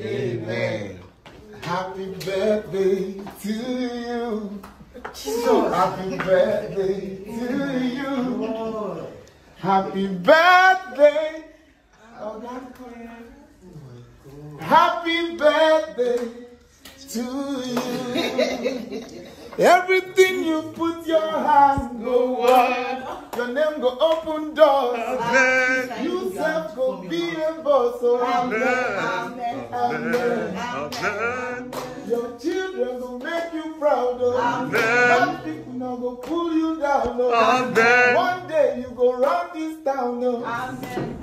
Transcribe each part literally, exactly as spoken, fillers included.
Amen. Happy birthday to you. Happy birthday to you. Happy birthday. Happy birthday to you. Everything you put your hand go work. Your name go open doors. Amen. You self go be a boss. Oh. Amen. Amen. Amen. Amen. Your children go make you proud. Oh. Amen. Bad people no go pull you down. Oh. Amen. One day you go run this town. Oh. Amen.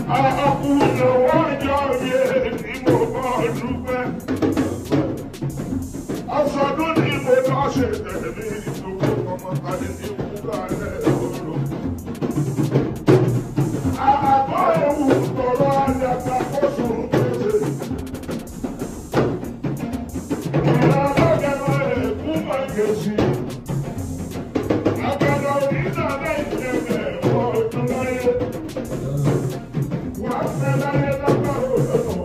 Àkùnà wọn jọ yé ni mo bá dúpẹ́. Aṣọ dúdú mo lọ ṣe tẹ̀lé ìdókòwò ọmọ tàbí ní wúrà lẹ́rọ. Àbá ewu tọrọ àdàkà kó sùn pèsè. Ìyá alágẹ̀mọ́ èkú máa gé sí. Àgbàdo ìdá náà ìjẹ̀bẹ̀ ọdún láyé. Wà á fẹ́ láyé lágbàdo lọ́wọ́.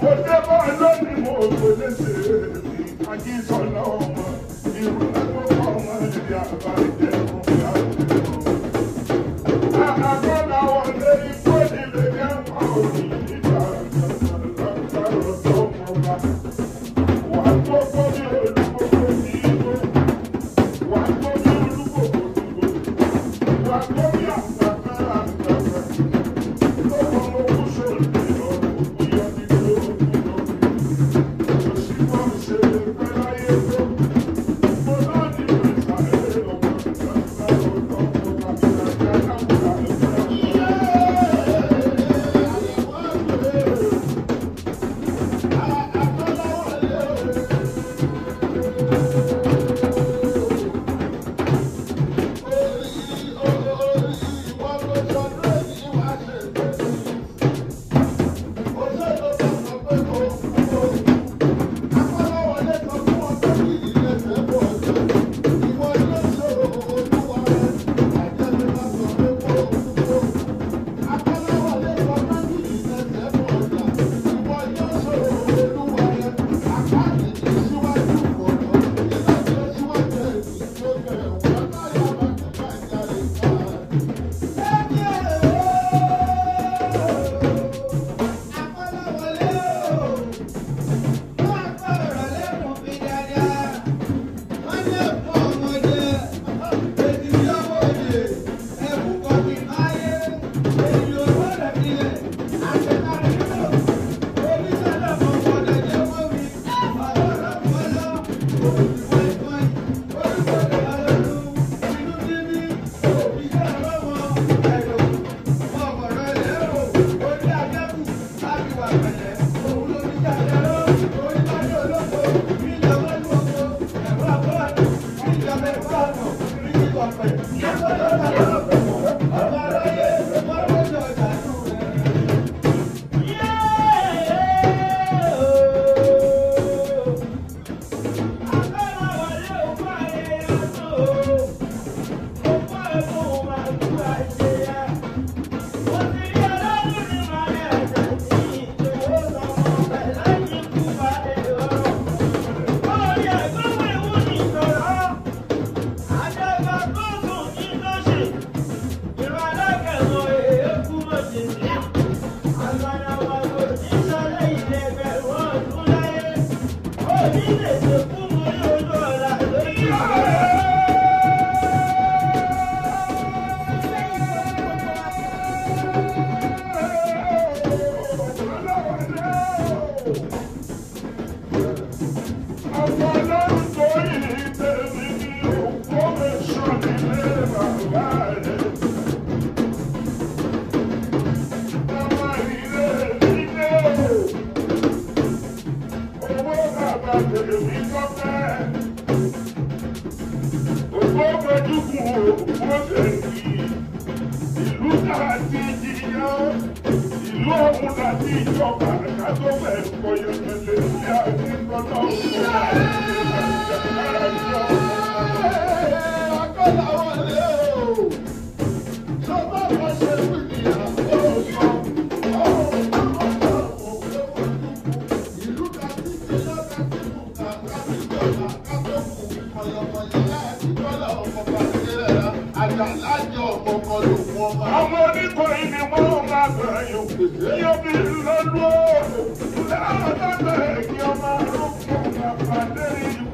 Mo dé bá lónìí, mo kò lè ṣe é. Ajísọ́lá ọmọ, irú ẹgbẹ́ ọmọ ìyá àbájẹ́ ọmọ ìyá. Àgọ́lá wọlé ikú nílé ní àwọn òbí nígbà. Ìlú tá a ti jìyà, ìlú ọ̀hún la ti jọba, ká tó bẹ̀ kọ́ yẹn tẹ̀lé sí àti gbọ́dọ̀. Akọ́lá wọlé o. Ọmọ oníkọ̀ yìí ni wọ́n máa bẹ̀rẹ̀ yòókù. Yóò fi lọ́lú o. Láàárọ̀ bẹ̀rẹ̀ kí ọmọ arúgbó máa pàdé ikú.